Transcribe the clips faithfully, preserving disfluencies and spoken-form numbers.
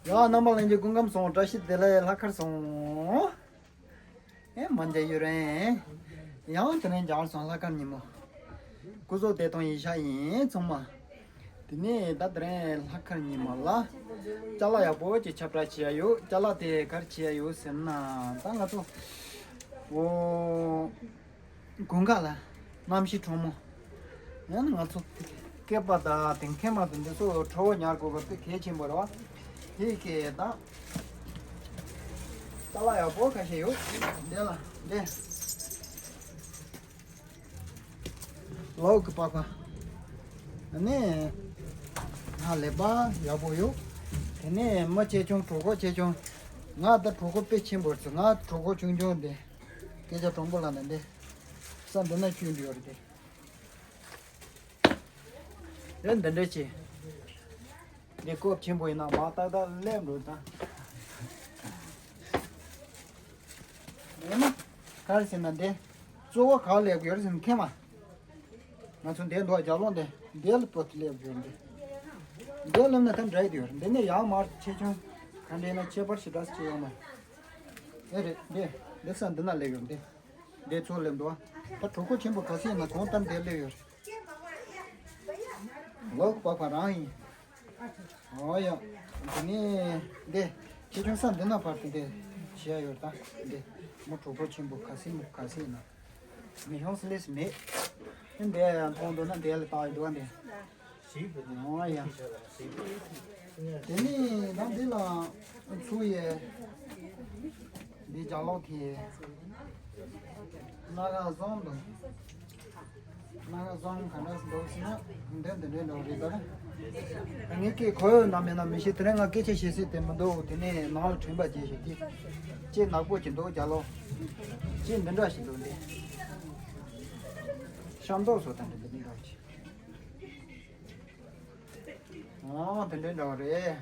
ཡ་རྣམ་པ་ལྷན་རྒྱས་སྐུ་ཁམས་བཟང་། བཀྲ་ཤིས་བདེ་ལེགས། ལྷག་དཀར་སོང་། ཨེ་མ་མཇལ་ཡུན་རིང་། ཡང་དེ་ནས་མཇལ་སོང་། ལྷག་དཀར་ཉིན་མོ། སྐུ་གཟུགས་བདེ་ཐང་ཡིན་ཤག་ཡིན་ཚང་མ། དེ་ནས་ད་དེ་རིང་ལྷག་དཀར་ཉིན་མོ་ལ། ཅ་ལག་ཡག་པོ་ཅིག་ཁྱབ་བསྒྲགས་བྱེད་ཡ་ཡོད། ཅ་ལག་དེ་ག་རེ་བྱེད་ཡ་ཡོད་ཟེར་ན། ད་ང་ཚོ། འོ། དགུན་ཁ་ལ། གནམ་གཤིས་གྲང་མོ། ཡང་ན་ང་ཚོ། སྐེད་པ་དང་དེ་མཁལ་མ་དང་འདི་ཚོ་དྲོ་བོ་ཉར་དགོས་པ་དེ་གལ་ཆེན་པོ་རེད་བ། དེ་གས་ད། ཅ་ལག་ཡག་པོ་ཁ་ཤས་ཡོད། འདི་ལ་འདི། ལོག་གི་པགས་པ། ཨ་ནི། ང་ལས་པ་ཡག་པོ་ཡོད། དེ་ནས་མི་ཆེ་ཆུང་གྲོད་ཁོག་ཆེ་ཆུང་། ང་ད་གྲོད་ཁོག་དཔེ་ཆེན་པོ་རེད། ང་གྲོད་ཁོག་ཆུང་ཆུང་དེ། སྐད་ཆ་དྲང་པོ་ལབ་ན་འདི། ས་འདི་ན་བཅུག་འདི་ཡོད་རེད་དེ། རེད་འདི་འདྲ་ཅིག་འདི་ཀོབ་ཆེན་པོ་ཡིན་ན་མ་ཏག་ཏག་སླེབས་འགྲོ་ད། ཡིན་ན། ག་རེ་ཟེར་ན་འདི། གཙོ་བོ་ག་པར་སླེབས་ཀྱི་ཡོད་རེད་ཟེར་ན་མཁལ་མ། ང་ཚོ་འདི་འདུག་རྒྱབ་ལོགས་འདི། འདི་ལ་བུད་དེ་སླེབས་ཀྱི་ཡོད་རེད་འདི། འདི་སླེབས་ན་ད་འདྲ་ཡི་ཡོད་རེད། འདི་ནས་ཡར་མར་ཆེ་ཆུང་། ག་འདྲ་ཡིན་ན་ཁྱད་པར་ཞེ་དྲག་ཅིག་ཡོད་མ་རེད། ཨེ་རེད་འདི། འདི་ས་འདི་ན་སླེབས་ཡོད་འདི། འདི་ཚོ་སླེབས་འདུག་ད་གྲོད་ཁོག་ཆེན་པོ་ག་ཚོད་ཡིན་ན་གང་ལྟར་འདིར་སླེབས་ཡོད་རེད། ལོག་པགས་པ་རང་ཡིན། ཨོ་ཡ། དེ་ནས་འདི། ཁྱེད་ཆུང་ས་འདི་ན་བར་དུ་འདི་བྱས་ཡོད་ད། འདི་མོ་གྲོད་ཁོག་ཆེན་པོ་ག་ཚོད་མོ་ག་ཚོད་ཡིན་ན། མི་ཡོང་སི་ལེ་སི་མེད། འདི་ཡང་མཐོང་འདུག་ན་འདི་ལ་བཏགས་ཡོད་འདུག་འདི། ཨོ་ཡ། དེ་ནས་ད་འདི་ལ་ཚུར་ཡས། འདི་ལྗགས་ཀློག་དེ། སྣ་ཁ་བཟང་འདུག་སྣ་ཁ་བཟང་ག་འདྲ་འདུག་ཟེར་ན། འདི་འདི་འདྲའི་འདྲ་བོ་རེད་ད། ངའི་སྐད་གོ་ཡོད་ན་མེད་ན་མི་ཤེས། དེ་རིང་ང་སྐད་ཆ་བཤད་སྲིད་དེ་མི་འདུག་དེ་ནས་ནང་ལ་དྲན་པ་བརྗེད་ཞིག་དེ། ལྕེ་ནག་པོ་ཅིག་འདུག་ལྗགས་ཀློག་ལྕེ་འདི་འདྲ་ཞིག་འདུག་འདི། ཤ་མདོག་བཟོ་དང་འདི་འདི་འདྲ་ཅིག་ཨོ་དེ་འདྲའི་འདྲ་བོ་རེད།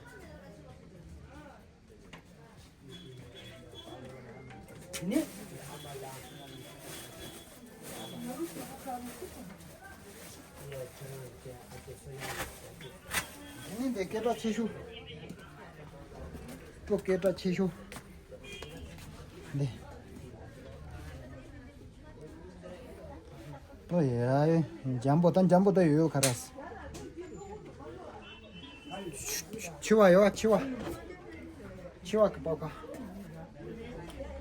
ནི། ནི་འདི་སྐད་གྲགས་ཆེ་ཤོས། ཏོ་སྐད་གྲགས་ཆེ་ཤོས། འདི། ཨོ་ཡ། འཇམ་པོ་ད་འཇམ་པོ་ད་ཡོད་ཡོད་ཁ་ར། འཕྱི་བ་ཡོད་འཕྱི་བ། འཕྱི་བ་གི་པགས་པ།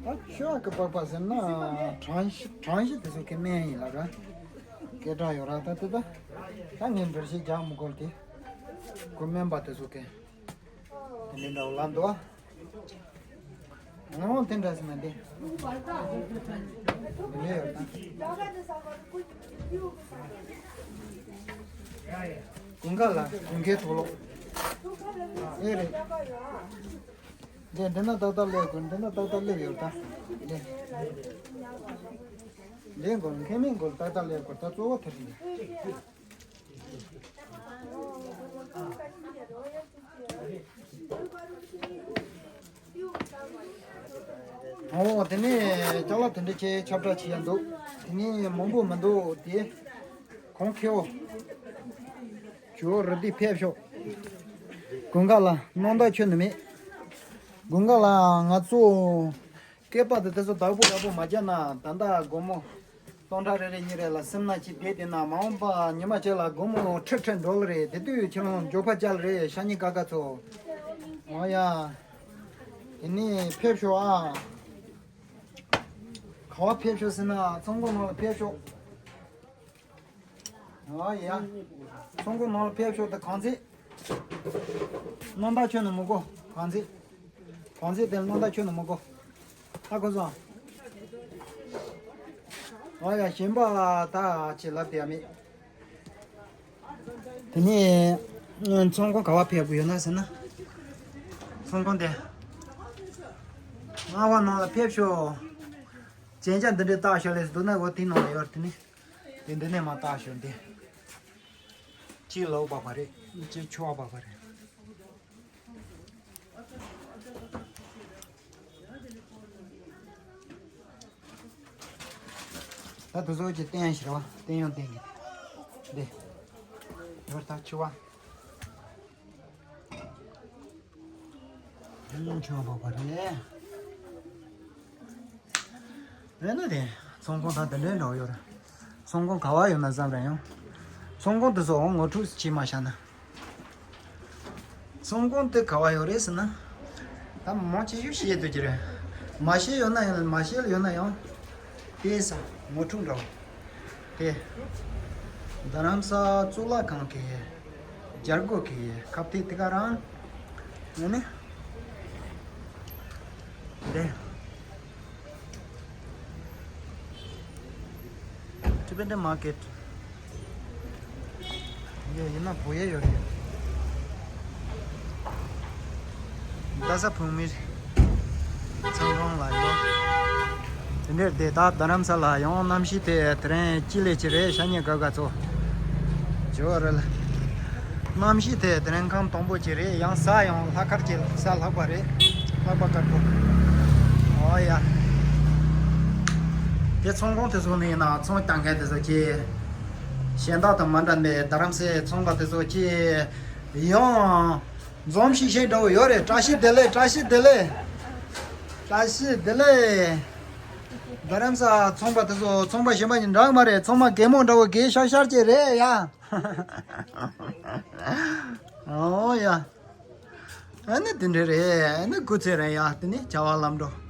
ད་འཕྱི་བ་གི་པགས་པ་ཟེར་ན་གྲང་གཞི་གྲང་གཞི་དེ་ཚོ་གི་སྨན་ཡིན་ལ་ར། སྐད་གྲགས་ཡོད་ར་ད་དེ་ད། ད་ངས་འགྲེལ་བཤད་རྒྱག་མི་དགོས་དེ། ཁོ་སྨན་པ་དེ་ཚོ་གི། དེ་འདྲ་འདྲ་བོ་ལབ་འདུག་ཨ། ཨོ་དེ་འདྲ་ཟེར་ན་འདི། འདི་ལས་ཡོད་ད། དགུན་ཁ་ལ་དགུན་ཁའི་གྲོགས་ལོག་ཨེ་རེད། འདི་འདི་ན་ཏག་ཏག་སླེབས་དགོས། འདི་ན་ཏག་ཏག་སླེབས་ཡོད་ད། འདི། འདི་མགོ་མཁལ་མའི་མགོ་ཏག་ཏག་སླེབས་དགོས། ད་གཙོ་བོ་དེ་རེད། ཨོ་དེ་ནས་ཅ་ལག་དེ་འདྲ་ཁྱེད་ཁྱབ་བསྒྲགས་བྱེད་ཡ་འདུག་དེ་ནས་མང་པོ་མི་འདུག་དེ་གོང་ཁེའོ། ཇོ་རུ་དེ་ཕེབས་ཤོག་དགུན་ཁ་ལ་སྣང་དག་ཁྱོན་ནས་མེད། དགུན་ཁ་ལ་ང་ཚོ། སྐེད་པ་དེ་དེ་ཚོ་བདག་པོ་བདག་པོ་མ་རྒྱག་ན་ད་ལྟ་དགོང་མོ་སྟོང་ཕྲག་རེ་རེ་གཉིས་རེ་ལ་སེམས་ན་ཅིག་བསྡད་དེ་ན་མ་འོངས་པ་ཉི་མ་གཅིག་ལ་སྒོར་མོ་ཁྲི་ཁྲི་འགྲོ་གི་རེད། དེ་དུས་ཁྱེད་རང་མགྱོགས་པ་རྒྱག་རེད་ཤ་ཉེ་ཀ་ཀ་ཚོ། འོ་ཡ། དེ་ནས་ཕེབས་ཤོག་ཨ། ག་བ་ཕེབས་ཤོག་ཟེར་ན་ཚོང་ཁང་ནང་ལ་ཕེབས་ཤོག་ཨོ་ཡ། ཚོང་ཁང་ནང་ལ་ཕེབས་ཤོག་ད་གང་ཚེ། སྣང་དག་ཁྱོན་ནས་མི་དགོས་གང་ཚེ། གང་ཚེ་དེ་སྣང་དག་ཁྱོན་ནས་མི་དགོས། ཨ་ཁོ་ཚོ། ཨོ་ཡ་གཞན་པ་ད་ཅི་ལབ་དེ་ཡ་མེད། དེ་ནས་ཚོང་ཁང་ག་བ་ཕེབས་དགོས་ཡོད་ན་ཟེར་ན། ཚོང་ཁང་དེ། སྔ་བ་ནང་ལ་ཕེབས་ཤོག་མཚོན་ཆ་འདི་འདྲའི་བཏགས་ཤོག་ལས་སུ་འདུག་ན་འོ་དེའི་ནང་ལ་ཡོད་དེ་ནི། དེ་འདི་ནས་མ་བཏགས་ཤོག་འདི། གཅིག་ལོག་པ་པ་རེད། གཅིག་ཆུ་བ་པ་པ་རེད། ད་དུ་བཟོ་གི་བསྟན་ཡང་ཞེ་བ་བསྟན་ཡང་བསྟན་གི་འདི། ཡོར་ད་ཆུ་བ། ཆོས་འབབ་པ་རེད། རེད་ན་དེ། ཚོང་ཁང་ད་དེ་འདྲའི་འདྲ་བོ་ཡོད་རེད། ཚོང་ཁང་ག་བ་ཡོད་ན་བསམ་རེད་ཡང་། ཚོང་ཁང་དེ་ཚོ་ངོ་སྤྲོད་བྱས་མ་བཞག་ན། ཚོང་ཁང་དེ་ག་བ་ཡོད་རེད་ཟེར་ན། ད་མང་ཆེ་ཤོས་ཤེས་འདུག་ཀྱི་རེད། མ་ཤེས་ཡོད་ན་ཡང་མ་ཤེས་ཡོད་ན་ཡང་། དེ་ས་ངོ་སྤྲོད་འདྲ་བོ། དེ། རྡ་རམ་ས་གཙུག་ལག་ཁང་གི་རྒྱལ་སྒོ་གི་ཁ་གཏད་དེ་ག་རང་། ཨ་ནི། དེ། Tibetan market. ཡ་ཡིན་ན་བོ་ཡ་ཡོད་རེད། རྡ་ས་བོད་མི་ཚང་རོང་ལ་ཡོད། དེ་འདྲར་བསྡད་ད་རྡ་རམ་ས་ལ་ཡང་གནམ་གཤིས་དེ་དེ་རིང་སྐྱིད་ལེ་ཅི་རེད། ཤ་ཉེ་ག་ག་ཚོ་ཇོ་རེད། གནམ་གཤིས་དེ་དེ་རིང་ཁམས་དྭངས་པོ་ཅིག་རེད། ཡང་ས་ཡང་ལྷག་དཀར་གྱི་ས་ལྷག་པ་རེད། ལྷག་པ་དཀར་པོ། ཨོ་ཡ། དེ་ཚོང་ཁང་དེ་ཚོ་ནས་ཡིན་ན་ཚོང་བཏང་མཁན་དེ་ཚོ་གྱིས། གཞན་དག་དང་མ་འདྲ་བའི་རྡ་རམ་སའི་ཚོང་པ་དེ་ཚོ་གྱིས་ཡང་འཛོམས་ཤིག་ཤིག་འདྲ་བོ་ཡོད་རེད། བཀྲ་ཤིས་བདེ་ལེགས། བཀྲ་ཤིས་བདེ་ལེགས། བཀྲ་ཤིས་བདེ་ལེགས། རྡ་རམ་ས་ཚོང་པ་དེ་ཚོ་ཚོང་པ་གཞན་པ་ཡིན་འདྲ་མ་རེད། ཚང་མ་གད་མོ་འདྲ་བོ་གད་ཤར་ཤར་གྱི་རེད་ཡ། ཨོ་ཡ། ཨ་ནི་དེ་འདྲ་རེད། ཨ་ནི་སྐུ་ཚེ་རིང་ཡ། དེ་ནི་བྱ་བ་ལམ་འགྲོ།